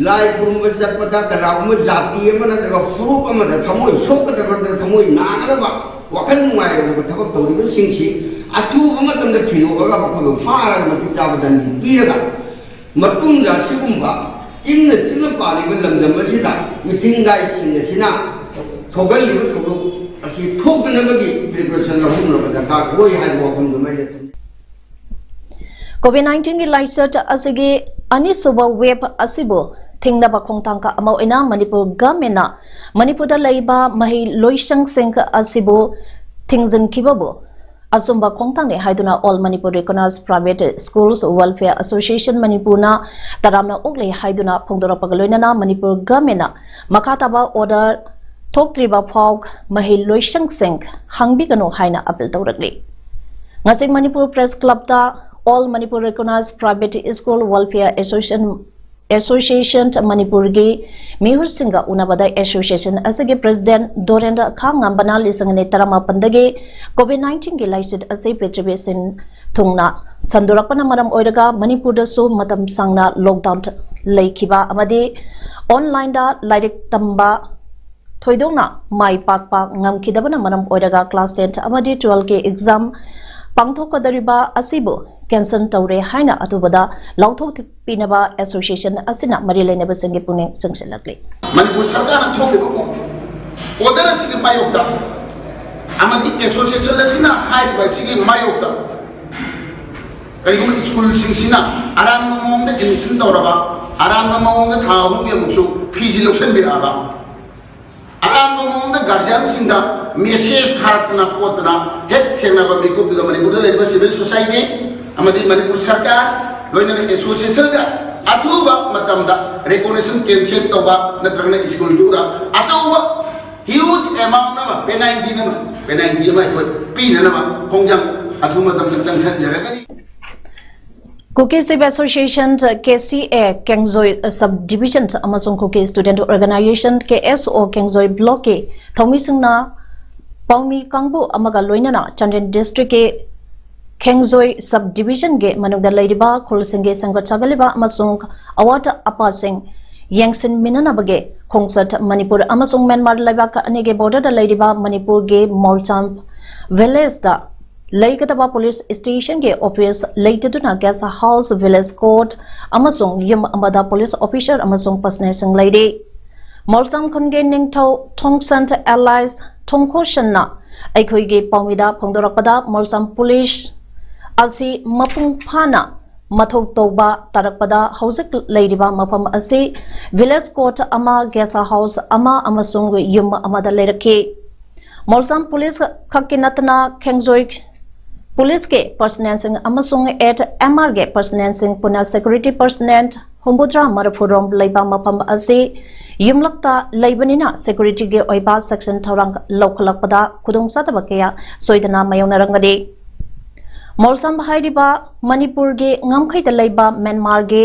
ꯂꯥꯏ ꯈꯨꯔꯨꯝꯕ ꯆꯠꯄꯗ ꯀꯅꯥꯒꯨꯝꯕ ꯖꯥꯇꯤ ꯑꯃ ꯅꯠꯇ꯭ꯔꯒ ꯐꯨꯔꯨꯞ ꯑꯃꯗ ꯊꯃꯣꯏ ꯁꯣꯛꯀꯗꯕ ꯅꯠꯇ꯭ꯔꯒ ꯊꯃꯣꯏ ꯅꯥꯒꯗꯕ, ꯋꯥꯈꯜ ꯅꯨꯡꯉꯥꯏꯔꯣꯏꯗꯕ ꯊꯕꯛ ꯇꯧꯔꯤꯕꯁꯤꯡꯁꯤ ꯑꯊꯨꯕ ꯃꯇꯝꯗ ꯊꯤꯗꯣꯛꯑꯒ ꯃꯈꯣꯏꯕꯨ ꯐꯥꯔꯒ ꯃꯇꯤꯛ ꯆꯥꯕ ꯗꯟꯗꯤ ꯄꯤꯔꯒ, ꯃꯇꯨꯡꯗ ꯑꯁꯤꯒꯨꯝꯕ ꯏꯪꯅ ꯆꯤꯛꯅ ꯄꯥꯜꯂꯤꯕ ꯂꯝꯗꯝ ꯑꯁꯤꯗ ꯃꯤꯊꯤꯡꯒꯥꯏꯁꯤꯡ ꯑꯁꯤꯅ ꯊꯣꯛꯍꯜꯂꯤꯕ ꯊꯧꯗꯣꯛ ꯑꯁꯤ ꯊꯣꯛꯇꯅꯕꯒꯤ ꯄ꯭ꯔꯤꯀꯣꯁꯟ ꯂꯧꯍꯧꯅꯕ ꯗꯔꯀꯥꯔ ꯑꯣꯏ ꯍꯥꯏꯕ ꯋꯥꯐꯝꯗꯨꯃ ꯑꯩꯅ ꯊꯝꯖꯩ꯫ ꯀꯣꯚꯤꯗ ꯅꯥꯏꯟꯇꯤꯟꯒꯤ ꯂꯥꯏꯆꯠ ꯑꯁꯤꯒꯤ ꯑꯅꯤꯁꯨꯕ ꯋꯦꯕ ꯑꯁꯤꯕꯨ ꯊꯤꯡꯅꯕ ꯈꯣꯡꯊꯥꯡ ꯑꯃ ꯑꯣꯏꯅ ꯃꯅꯤꯄꯨꯔ ꯒꯚꯔꯟꯃꯦꯟꯅ ꯃꯅꯤꯄꯨꯔꯗ ꯂꯩꯕ ꯃꯍꯩ ꯂꯣꯏꯁꯪꯁꯤꯡ ꯑꯁꯤꯕꯨ ꯊꯤꯡꯖꯤꯟꯈꯤꯕꯕꯨ ꯑꯆꯨꯝꯕ ꯈꯣꯡꯊꯥꯡꯅꯤ ꯍꯥꯏꯗꯨꯅ All Manipur Recognized Private Schools Welfare Association ꯃꯅꯤꯄꯨꯔꯅ ꯇꯔꯥꯝꯅ ꯑꯣꯛꯂꯦ ꯍꯥꯏꯗꯨꯅ ꯐꯣꯡꯗꯣꯔꯛꯄꯒ ꯂꯣꯏꯅꯅ ꯃꯅꯤꯄꯨꯔ ꯒꯚꯔꯟꯃꯦꯟꯅ ꯃꯈꯥ ꯇꯥꯕ ꯑꯣꯔꯗꯔ ꯊꯣꯛꯇ꯭ꯔꯤꯕ ꯐꯥꯎ ꯃꯍꯩ ꯂꯣꯏꯁꯪꯁꯤꯡ ꯍꯥꯡꯕꯤꯒꯅꯨ ꯍꯥꯏꯅ ꯑꯄꯤꯜ ꯇꯧꯔꯛꯂꯤ꯫ ꯉꯁꯤ ꯃꯅꯤꯄꯨꯔ ꯄ꯭ꯔꯦꯁ ꯀ꯭ꯂꯕꯇ All Manipur Recognized Private School Welfare Association, Association ꯃꯅꯤꯄꯨꯔꯒꯤ ꯃꯤꯍꯨꯠꯁꯤꯡꯒ ꯎꯅꯕꯗ ꯑꯦꯁꯣꯁꯤꯌꯦꯁꯟ ꯑꯁꯤꯒꯤ ꯄ꯭ꯔꯦꯁꯤꯗꯦꯟꯠ ꯗꯣꯔꯦꯟꯗ꯭ꯔ ꯈꯥꯉꯝꯕꯅ ꯂꯤꯁꯤꯡ ꯑꯅꯤ ꯇꯔꯥꯃꯥꯄꯟꯗꯒꯤ ꯀꯣꯚꯤꯗ ꯅꯥꯏꯟꯇꯤꯟꯒꯤ ꯂꯥꯏꯆꯠ ꯑꯁꯤ ꯄ꯭ꯔꯤꯊꯤꯕꯤ ꯁꯤꯟ ꯊꯨꯡꯅ ꯁꯟꯗꯣꯔꯛꯄꯅ ꯃꯔꯝ ꯑꯣꯏꯔꯒ ꯃꯅꯤꯄꯨꯔꯗꯁꯨ ꯃꯇꯝ ꯁꯥꯡꯅ ꯂꯣꯛꯗꯥꯎꯟ ꯂꯩꯈꯤꯕ ꯑꯃꯗꯤ ꯑꯣꯟꯂꯥꯏꯟꯗ ꯂꯥꯏꯔꯤꯛ ꯇꯝꯕ ꯊꯣꯏꯗꯣꯛꯅ ꯃꯥꯏ ꯄꯥꯛꯄ ꯉꯝꯈꯤꯗꯕꯅ ꯃꯔꯝ ꯑꯣꯏꯔꯒ ꯀ꯭ꯂꯥꯁ ꯇꯦꯟ ꯑꯃꯗꯤ ꯇꯨꯋꯦꯜꯐꯀꯤ ꯑꯦꯛꯖꯥꯝ ꯄꯥꯡꯊꯣꯛꯀꯗꯧꯔꯤꯕ ꯑꯁꯤꯕꯨ ꯀꯦꯟꯁꯦꯜ ꯇꯧꯔꯦ ꯍꯥꯏꯅ ꯑꯊꯨꯕꯗ ꯂꯥꯎꯊꯣꯛꯄꯤꯅꯕ ꯑꯦꯁꯣꯁꯤꯌꯦꯁꯟ ꯑꯁꯤꯅ ꯃꯔꯤ ꯂꯩꯅꯕꯁꯤꯡꯒꯤ ꯄꯨꯛꯅꯤꯡ ꯆꯤꯡꯁꯤꯜꯂꯛꯂꯤ꯫ ꯃꯅꯤꯄꯨꯔ ꯁꯔꯀꯥꯔꯅ ꯊꯣꯛꯂꯤꯕ ꯑꯣꯔꯗꯔ ꯑꯁꯤꯒꯤ ꯃꯥꯌꯣꯛꯇ ꯑꯃꯗꯤ ꯑꯦꯁꯣꯁꯤꯌꯦꯁꯟ ꯑꯁꯤꯅ ꯍꯥꯏꯔꯤꯕ ꯑꯁꯤꯒꯤ ꯃꯥꯌꯣꯛꯇ ꯀꯔꯤꯒꯨꯝꯕ ꯁ꯭ꯀꯨꯜꯁꯤꯡꯁꯤꯅ ꯑꯔꯥꯟꯕ ꯃꯑꯣꯡꯗ ꯑꯦꯗꯃꯤꯁꯟ ꯇꯧꯔꯕ, ꯑꯔꯥꯟꯕ ꯃꯑꯣꯡꯗ ꯊꯥ ꯑꯍꯨꯝꯒꯤ ꯑꯃꯨꯛꯁꯨ ꯐꯤꯁꯤ ꯂꯧꯁꯤꯟꯕꯤꯔꯛꯑꯕ, ꯑꯔꯥꯟꯕ ꯃꯑꯣꯡꯗ ꯒꯥꯔꯖꯤꯌꯥꯟꯁꯤꯡꯗ ꯃꯦꯁꯦꯖ ꯊꯥꯔꯛꯇꯅ ꯈꯣꯠꯇꯅ ꯍꯦꯛ ꯊꯦꯡꯅꯕ ꯃꯤꯀꯨꯞꯇꯨꯗ ꯃꯅꯤꯄꯨꯔꯗ ꯂꯩꯔꯤꯕ ꯁꯤꯚꯤꯜ ꯁꯣꯁꯥꯏꯇꯤ ꯑꯃꯗꯤ ꯃꯅꯤꯄꯨꯔ ꯁꯔꯀꯥꯔ ꯂꯣꯏꯅꯅ ꯑꯦꯁꯣꯁꯤꯌꯦꯁꯟꯒ ꯑꯊꯨꯕ ꯃꯇꯝꯗ recognition cancel ꯇꯧꯕ ꯅꯠꯇ꯭ꯔꯒꯅ ꯁ꯭ꯀꯨꯜꯗꯨꯗ ꯑꯆꯧꯕ huge amount ꯑꯃ, penalty ꯑꯃ, penalty ꯑꯃ ꯑꯩꯈꯣꯏ ꯄꯤꯅꯅꯕ ꯈꯣꯡꯖꯪ ꯑꯊꯨꯕ ꯃꯇꯝꯗ ꯆꯪꯁꯤꯟꯖꯔꯒꯅꯤ꯫ Kuki Chief Association, K C A, Kengzoi Sub Division ꯑꯃꯁꯨꯡ Kuki Student Organization, K S O, Kengzoi Block ꯀꯤ ꯊꯧꯃꯤꯁꯤꯡꯅ ꯄꯥꯎꯃꯤ ꯀꯥꯡꯕꯨ ꯑꯃꯒ ꯂꯣꯏꯅꯅ ꯆꯥꯟꯗꯦꯜ district ꯀꯤ ꯈꯦꯡꯖꯣꯏ sub division ꯒꯤ ꯃꯅꯨꯡꯗ ꯂꯩꯔꯤꯕ ꯈꯨꯜꯁꯤꯡꯒꯤ ꯁꯦꯝꯒꯠ ꯁꯥꯒꯠꯂꯤꯕ ꯑꯃꯁꯨꯡ ꯑꯋꯥꯠ ꯑꯄꯥꯁꯤꯡ ꯌꯦꯡꯁꯤꯟꯃꯤꯟꯅꯅꯕꯒꯤ ꯈꯣꯡꯆꯠ ꯃꯅꯤꯄꯨꯔ ꯑꯃꯁꯨꯡ ꯃ꯭ꯌꯥꯟꯃꯥꯔ ꯂꯩꯕꯥꯛ ꯑꯅꯤꯒꯤ border ꯗ ꯂꯩꯔꯤꯕ ꯃꯅꯤꯄꯨꯔꯒꯤ ꯃꯣꯜꯆꯥꯝ village ꯇ ꯂꯩꯒꯗꯕ police station ꯒꯤ office ꯂꯩꯇꯗꯨꯅ guest house, village court ꯑꯃꯁꯨꯡ ꯌꯨꯝ ꯑꯃꯗ police officer ꯑꯃꯁꯨꯡ personnel ꯁꯤꯡ ꯂꯩꯔꯤ꯫ ꯃꯣꯜꯆꯥꯝ ꯈꯨꯟꯒꯤ ꯅꯤꯡꯊꯧ ꯊꯣꯡꯁꯟ alias ꯊꯣꯡꯈꯣꯁꯟꯅ ꯑꯩꯈꯣꯏꯒꯤ ꯄꯥꯎꯃꯤꯗ ꯐꯣꯡꯗꯣꯔꯛꯄꯗ, ꯃꯣꯜꯆꯥꯝ police ꯑꯁꯤ ꯃꯄꯨꯡ ꯐꯥꯅ ꯃꯊꯧ ꯇꯧꯕ ꯇꯥꯔꯛꯄꯗ ꯍꯧꯖꯤꯛ ꯂꯩꯔꯤꯕ ꯃꯐꯝ ꯑꯁꯤ village court ꯑꯃ, guest house ꯑꯃ ꯑꯃꯁꯨꯡ ꯌꯨꯝ ꯑꯃꯗ ꯂꯩꯔꯛꯈꯤ꯫ ꯃꯣꯜꯆꯥꯝ police ꯈꯛꯀꯤ ꯅꯠꯇꯅ ꯈꯦꯡꯖꯣꯏ police ꯀꯤ personnel ꯁꯤꯡ ꯑꯃꯁꯨꯡ eight M R ꯒꯤ personnel ꯁꯤꯡ ꯄꯨꯟꯅ security personnel ꯍꯨꯝꯐꯨꯇꯔꯥ ꯃꯔꯤꯐꯨ ꯔꯣꯝ ꯂꯩꯕ ꯃꯐꯝ ꯑꯁꯤ ꯌꯨꯝꯂꯛꯇ ꯂꯩꯕꯅꯤꯅ security ꯒꯤ ꯑꯣꯏꯕ section ꯊꯧꯔꯥꯡ ꯂꯧꯈꯠꯂꯛꯄꯗ ꯈꯨꯗꯣꯡꯆꯥꯗꯕ ꯀꯌꯥ ꯁꯣꯏꯗꯅ ꯃꯥꯌꯣꯛꯅꯔꯝꯒꯅꯤ꯫ ꯃꯣꯜꯆꯥꯝ ꯍꯥꯏꯔꯤꯕ ꯃꯅꯤꯄꯨꯔꯒꯤ ꯉꯝꯈꯩꯗ ꯂꯩꯕ ꯃ꯭ꯌꯥꯟꯃꯥꯔꯒꯤ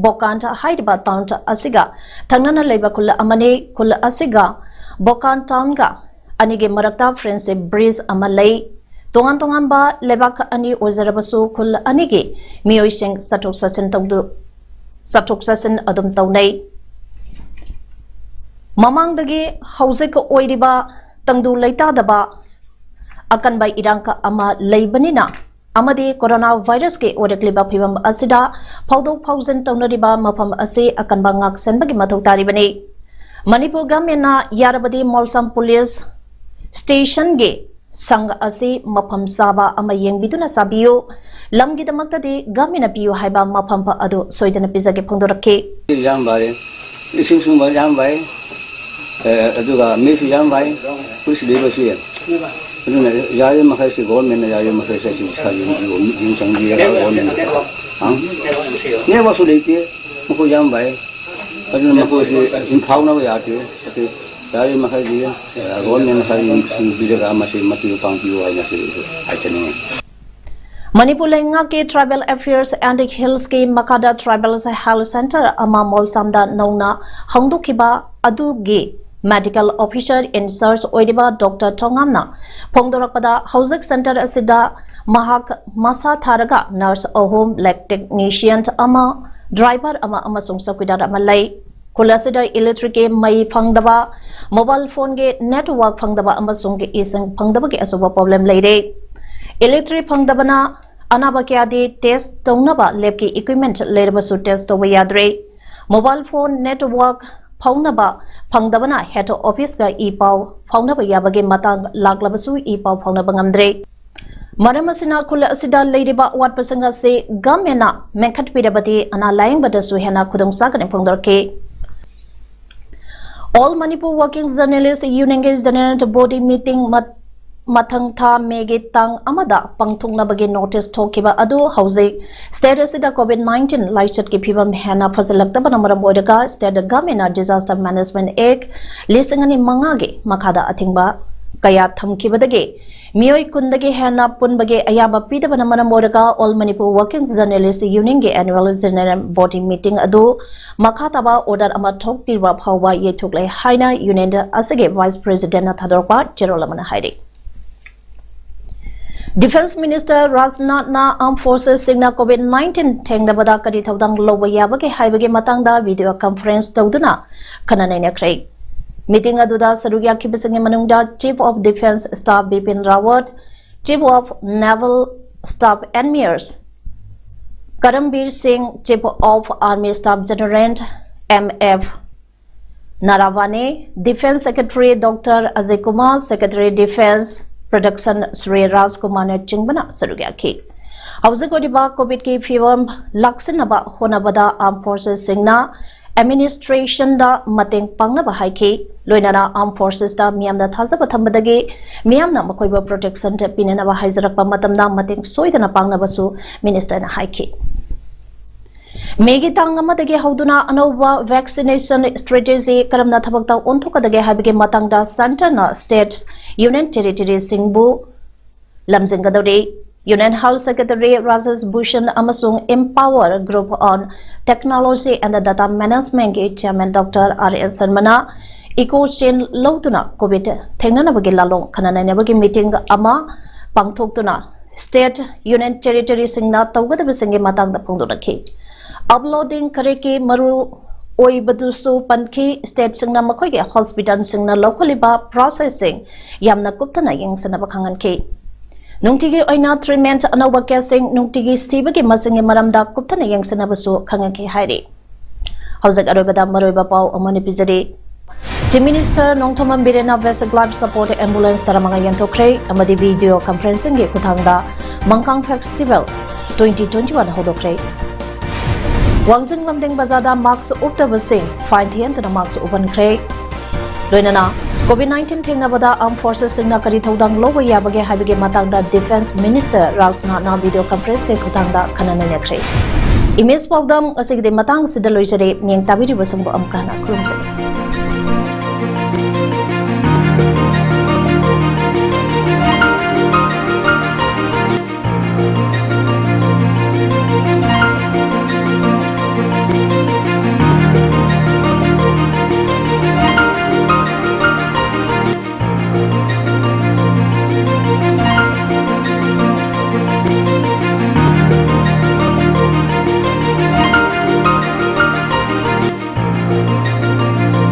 ꯕꯣꯀꯥꯟ ꯍꯥꯏꯔꯤꯕ town ꯑꯁꯤꯒ ꯊꯪꯅꯅ ꯂꯩꯕ ꯈꯨꯜ ꯑꯃꯅꯤ꯫ ꯈꯨꯜ ꯑꯁꯤꯒ ꯕꯣꯀꯥꯟ town ꯒ ꯑꯅꯤꯒꯤ ꯃꯔꯛꯇ friendship bridge ꯑꯃ ꯂꯩ꯫ ꯇꯣꯉꯥꯟ ꯇꯣꯉꯥꯟꯕ ꯂꯩꯕꯥꯛ ꯑꯅꯤ ꯑꯣꯏꯖꯔꯕꯁꯨ ꯈꯨꯜ ꯑꯅꯤꯒꯤ ꯃꯤꯑꯣꯏꯁꯤꯡ ꯆꯠꯊꯣꯛ ꯆꯠꯁꯤꯟ ꯇꯧꯗꯨ-, ꯆꯠꯊꯣꯛ ꯆꯠꯁꯤꯟ ꯑꯗꯨꯝ ꯇꯧꯅꯩ꯫ ꯃꯃꯥꯡꯗꯒꯤ ꯍꯧꯖꯤꯛ ꯑꯣꯏꯔꯤꯕ ꯇꯪꯗꯨ ꯂꯩꯇꯥꯗꯕ ꯑꯀꯟꯕ ꯏꯔꯥꯡ ꯑꯃ ꯂꯩꯕꯅꯤꯅ ꯑꯃꯗꯤ corona virus ꯀꯤ ꯑꯣꯏꯔꯛꯂꯤꯕ ꯐꯤꯕꯝ ꯑꯁꯤꯗ ꯐꯥꯎꯗꯣꯛ ꯐꯥꯎꯖꯤꯟ ꯇꯧꯅꯔꯤꯕ ꯃꯐꯝ ꯑꯁꯤ ꯑꯀꯟꯕ ꯉꯥꯛꯁꯦꯟꯕꯒꯤ ꯃꯊꯧ ꯇꯥꯔꯤꯕꯅꯤ꯫ ꯃꯅꯤꯄꯨꯔ government ꯅ ꯌꯥꯔꯕꯗꯤ ꯃꯣꯜꯁꯥꯝ police station ꯒꯤ ꯁꯪ ꯑꯁꯤ ꯃꯐꯝ ꯆꯥꯕ ꯑꯃ ꯌꯦꯡꯕꯤꯗꯨꯅ ꯁꯥꯕꯤꯌꯨ꯫ ꯂꯝꯒꯤꯗꯃꯛꯇꯗꯤ government ꯅ ꯄꯤꯌꯨ ꯍꯥꯏꯕ ꯃꯐꯝ ꯑꯗꯨ ꯁꯣꯏꯗꯅ ꯄꯤꯖꯒꯦ ꯐꯣꯡꯗꯣꯔꯛꯈꯤ꯫ ꯌꯥꯝ ꯐꯔꯦ, ꯏꯁꯤꯡ ꯁꯨꯡꯕ ꯌꯥꯝ ꯐꯩ꯫ ꯑꯦ, ꯑꯗꯨꯒ ꯃꯤꯁꯨ ꯌꯥꯝ ꯐꯩ, ꯄꯨꯂꯤꯁ ꯂꯩꯕꯁꯨ ꯌꯥꯏ꯫ ꯑꯗꯨꯅ ꯌꯥꯔꯤꯕ ꯃꯈꯩꯁꯤ government ꯅ ꯌꯥꯔꯤꯕ ꯃꯈꯩꯁꯤ ꯑꯁꯤ ꯁꯥꯕꯤꯌꯨ, ꯃꯤꯠꯌꯦꯡ ꯆꯪꯕꯤꯔꯒ government ꯅ ꯅꯦꯠꯋꯥꯛꯁꯨ ꯂꯩꯇꯦ, ꯃꯈꯣꯏ ꯌꯥꯝ ꯋꯥꯏ꯫ ꯑꯗꯨꯅ ꯃꯈꯣꯏꯁꯤ ꯏꯝꯐꯥꯜꯅꯕ ꯌꯥꯗꯦ꯫ ꯑꯁꯤ ꯌꯥꯔꯤꯕ ꯃꯈꯩꯗꯤ ꯒꯣꯔꯃꯦꯟꯅ ꯈꯔ ꯌꯦꯡꯁꯤꯟꯕꯤꯔꯒ ꯃꯁꯤ ꯃꯇꯦꯡ ꯄꯥꯡꯕꯤꯌꯨ ꯍꯥꯏꯅ ꯑꯩꯈꯣꯏ ꯍꯥꯏꯖꯅꯤꯡꯉꯤ꯫ ꯃꯅꯤꯄꯨꯔ ꯂꯩꯉꯥꯛꯀꯤ Tribal Affairs and Hillsꯀꯤ ꯃꯈꯥꯗ Tribal Health Centre ꯑꯃ ꯃꯣꯜꯁꯥꯝꯗ ꯅꯧꯅ ꯍꯥꯡꯗꯣꯛꯈꯤꯕ ꯑꯗꯨꯒꯤ medical officer in charge ꯑꯣꯏꯔꯤꯕ ꯗꯣꯛꯇꯔ ꯊꯣꯉꯥꯝꯅ ꯐꯣꯡꯗꯣꯔꯛꯄꯗ, ꯍꯧꯖꯤꯛ centre ꯑꯁꯤꯗ ꯃꯍꯥꯛ ꯃꯁꯥ ꯊꯥꯔꯒ nurse ꯑꯍꯨꯝ, lab technician ꯑꯃ, driver ꯑꯃ ꯑꯃꯁꯨꯡ ꯆꯧꯀꯤꯗꯥꯔ ꯑꯃ ꯂꯩ꯫ ꯈꯨꯜ ꯑꯁꯤꯗ electricꯀꯤ ꯃꯩ ꯐꯪꯗꯕ, mobile phoneꯒꯤ network ꯐꯪꯗꯕ ꯑꯃꯁꯨꯡ ꯏꯁꯤꯡ ꯐꯪꯗꯕꯒꯤ ꯑꯆꯧꯕ problem ꯂꯩꯔꯦ꯫ Electric ꯐꯪꯗꯕꯅ ꯑꯅꯥꯕ ꯀꯌꯥꯗꯤ test ꯇꯧꯅꯕ labꯀꯤ equipment ꯂꯩꯔꯕꯁꯨ test ꯇꯧꯕ ꯌꯥꯗ꯭ꯔꯦ꯫ Mobile phone network ꯐꯥꯎꯅꯕ ꯐꯪꯗꯕꯅ head officeꯀ ꯏ ꯄꯥꯎ ꯐꯥꯎꯅꯕ ꯌꯥꯕꯒꯤ ꯃꯇꯥꯡ ꯂꯥꯛꯂꯕꯁꯨ ꯏ ꯄꯥꯎ ꯐꯥꯎꯅꯕ ꯉꯝꯗ꯭ꯔꯦ꯫ ꯃꯔꯝ ꯑꯁꯤꯅ ꯈꯨꯜ ꯑꯁꯤꯗ ꯂꯩꯔꯤꯕ ꯑꯋꯥꯠꯄꯁꯤꯡ ꯑꯁꯤ governmentꯅ ꯃꯦꯟꯈꯠꯄꯤꯔꯕꯗꯤ ꯑꯅꯥ ꯂꯥꯌꯦꯡꯕꯗꯁꯨ ꯍꯦꯟꯅ ꯈꯨꯗꯣꯡ ꯆꯥꯒꯅꯤ ꯐꯣꯡꯗꯣꯔꯛꯈꯤ꯫ All Manipur Working Journalist Unionꯒꯤ general body meeting ꯃꯠ-, ꯃꯊꯪ ꯊꯥ Mayꯒꯤ ꯇꯥꯡ ꯑꯃꯗ ꯄꯥꯡꯊꯣꯛꯅꯕꯒꯤ notice ꯊꯣꯛꯈꯤꯕ ꯑꯗꯨ ꯍꯧꯖꯤꯛ state ꯑꯁꯤꯗ COVID nineteen ꯂꯥꯏꯆꯠꯀꯤ ꯐꯤꯕꯝ ꯍꯦꯟꯅ ꯐꯖꯜꯂꯛꯇꯕꯅ ꯃꯔꯝ ꯑꯣꯏꯔꯒ state governmentꯅ Disaster Management Act ꯂꯤꯁꯤꯡ ꯑꯅꯤ ꯃꯉꯥꯒꯤ ꯃꯈꯥꯗ ꯑꯊꯤꯡꯕ ꯀꯌꯥ ꯊꯝꯈꯤꯕꯗꯒꯤ ꯃꯤꯑꯣꯏ ꯀꯨꯟꯗꯒꯤ ꯍꯦꯟꯅ ꯄꯨꯟꯕꯒꯤ ꯑꯌꯥꯕ ꯄꯤꯗꯕꯅ ꯃꯔꯝ ꯑꯣꯏꯔꯒ All Manipur Working Journalist Unionꯒꯤ annual general body meeting ꯑꯗꯨ ꯃꯈꯥ ꯇꯥꯕ order ꯑꯃ ꯊꯣꯛꯇ꯭ꯔꯤꯕ ꯐꯥꯎꯕ ꯌꯩꯊꯣꯛꯂꯦ ꯍꯥꯏꯅ union ꯑꯁꯤꯒꯤ vice presidentꯅ ꯊꯥꯗꯣꯔꯛꯄ ꯆꯦꯔꯣꯜ ꯑꯃꯅ ꯍꯥꯏꯔꯤ꯫ Defence Minister ꯔꯥꯖꯅꯥꯊꯅ armed forcesꯁꯤꯡꯅ COVID nineteen ꯊꯦꯡꯅꯕꯗ ꯀꯔꯤ ꯊꯧꯗꯥꯡ ꯂꯧꯕ ꯌꯥꯕꯒꯦ ꯍꯥꯏꯕꯒꯤ ꯃꯇꯥꯡꯗ video conference ꯇꯧꯗꯨꯅ ꯈꯟꯅ ꯅꯩꯅꯈ꯭ꯔꯦ꯫ Meeting ꯑꯗꯨꯗ ꯁꯔꯨꯛ ꯌꯥꯈꯤꯕꯁꯤꯡꯒꯤ ꯃꯅꯨꯡꯗ Chief of Defence Staff Bipin ꯔꯥꯋꯠ, Chief of Naval Staff Admiral Karambir Singh, Chief of Army Staff General M F Naravane, Defence Secretary Doctor Ajay Kumar, Secretary Defence Production Shri Raj Kumarꯅ ꯆꯤꯡꯕꯅ ꯁꯔꯨꯛ ꯌꯥꯈꯤ꯫ ꯍꯧꯖꯤꯛ ꯑꯣꯏꯔꯤꯕ COVIDꯀꯤ ꯐꯤꯕꯝ ꯂꯥꯛꯁꯤꯟꯅꯕ ꯍꯣꯠꯅꯕꯗ armed forcesꯁꯤꯡꯅ administrationꯗ ꯃꯇꯦꯡ ꯄꯥꯡꯅꯕ ꯍꯥꯏꯈꯤ꯫ ꯂꯣꯏꯅꯅ armed forcesꯇ ꯃꯤꯌꯥꯝꯅ ꯊꯥꯖꯕ ꯊꯝꯕꯗꯒꯤ ꯃꯤꯌꯥꯝꯅ ꯃꯈꯣꯏꯕꯨ protection ꯄꯤꯅꯅꯕ ꯍꯥꯏꯖꯔꯛꯄ ꯃꯇꯝꯗ ꯃꯇꯦꯡ ꯁꯣꯏꯗꯅ ꯄꯥꯡꯅꯕꯁꯨ ministerꯅ ꯍꯥꯏꯈꯤ꯫ ꯃꯦꯒꯤ ꯇꯥꯡ ꯑꯃꯗꯒꯤ ꯍꯧꯗꯨꯅ ꯑꯅꯧꯕ vaccination strategy ꯀꯔꯝꯅ ꯊꯕꯛꯇ ꯑꯣꯟꯊꯣꯛꯀꯗꯒꯦ ꯍꯥꯏꯕꯒꯤ ꯃꯇꯥꯡꯗ centreꯅ states, union territoryꯁꯤꯡꯕꯨ ꯂꯝꯖꯤꯡꯒꯗꯧꯔꯤ꯫ Union Health Secretary Rajesh Bhushan ꯑꯃꯁꯨꯡ Empower Group on Technology and Data Managementꯀꯤ chairman Doctor R S Sharmana echo chain ꯂꯧꯗꯨꯅ COVID ꯊꯦꯡꯅꯅꯕꯒꯤ ꯂꯥꯂꯣꯡ ꯈꯟꯅ ꯅꯩꯅꯕꯒꯤ meeting ꯑꯃ ꯄꯥꯡꯊꯣꯛꯇꯨꯅ state, union territoryꯁꯤꯡꯅ ꯇꯧꯒꯗꯕꯁꯤꯡꯒꯤ ꯃꯇꯥꯡꯗ ꯐꯣꯡꯗꯣꯔꯛꯈꯤ꯫ Uploading ꯈꯔꯦꯛꯀꯤ ꯃꯔꯨ ꯑꯣꯏꯕꯗꯨꯁꯨ ꯄꯟꯈꯤ꯫ Stateꯁꯤꯡꯅ ꯃꯈꯣꯏꯒꯤ hospitalꯁꯤꯡꯅ ꯂꯧꯈꯠꯂꯤꯕ processꯁꯤꯡ ꯌꯥꯝꯅ ꯀꯨꯞꯊꯅ ꯌꯦꯡꯁꯤꯟꯅꯕ ꯈꯪꯍꯟꯈꯤ꯫ ꯅꯨꯡꯇꯤꯒꯤ ꯑꯣꯏꯅ treatment ꯑꯅꯧꯕ caseꯁꯤꯡ, ꯅꯨꯡꯇꯤꯒꯤ ꯁꯤꯕꯒꯤ ꯃꯁꯤꯡꯒꯤ ꯃꯔꯝꯗ ꯀꯨꯞꯊꯅ ꯌꯦꯡꯁꯤꯟꯅꯕꯁꯨ ꯈꯪꯍꯟꯈꯤ ꯍꯥꯏꯔꯤ꯫ ꯍꯧꯖꯤꯛ ꯑꯔꯣꯏꯕꯗ ꯃꯔꯨꯑꯣꯏꯕ ꯄꯥꯎ ꯑꯃꯅ ꯄꯤꯖꯔꯤ꯫ Chief Minister Nongthombam ꯕꯤꯔꯦꯟꯅ basic life support ambulance ꯇꯔꯥꯃꯉꯥ ꯌꯦꯟꯊꯣꯛꯈ꯭ꯔꯦ ꯑꯃꯗꯤ video conferencingꯒꯤ ꯈꯨꯠꯊꯥꯡꯗ ꯃꯪꯀꯥꯡ festival twenty twenty-one ꯍꯧꯗꯣꯛꯈ꯭ꯔꯦ꯫ ꯋꯥꯡꯖꯤꯡ ꯂꯝꯗꯤꯡ ꯕꯖꯥꯔꯗ mask ꯎꯞꯇꯕꯁꯤꯡ fine ꯊꯤꯍꯟꯗꯨꯅ mask ꯎꯞꯍꯟꯈ꯭ꯔꯦ꯫ ꯂꯣꯏꯅꯅ COVID nineteen ꯊꯦꯡꯅꯕꯗ armed forcesꯁꯤꯡꯅ ꯀꯔꯤ ꯊꯧꯗꯥꯡ ꯂꯧꯕ ꯌꯥꯕꯒꯦ ꯍꯥꯏꯕꯒꯤ ꯃꯇꯥꯡꯗ Defence Minister ꯔꯥꯖꯅꯥꯊꯅ video conferenceꯀꯤ ꯈꯨꯠꯊꯥꯡꯗ ꯈꯟꯅ ꯅꯩꯅꯈ꯭ꯔꯦ꯫ Image ꯄꯥꯎꯗꯝ ꯉꯁꯤꯒꯤꯗꯤ ꯃꯇꯥꯡ ꯑꯁꯤꯗ ꯂꯣꯏꯖꯔꯦ꯫ ꯃꯤꯠꯌꯦꯡ ꯇꯥꯕꯤꯔꯤꯕꯁꯤꯡꯕꯨ ꯑꯃꯨꯛꯀ ꯍꯟꯅ ꯈꯨꯔꯨꯝꯖꯔꯤ꯫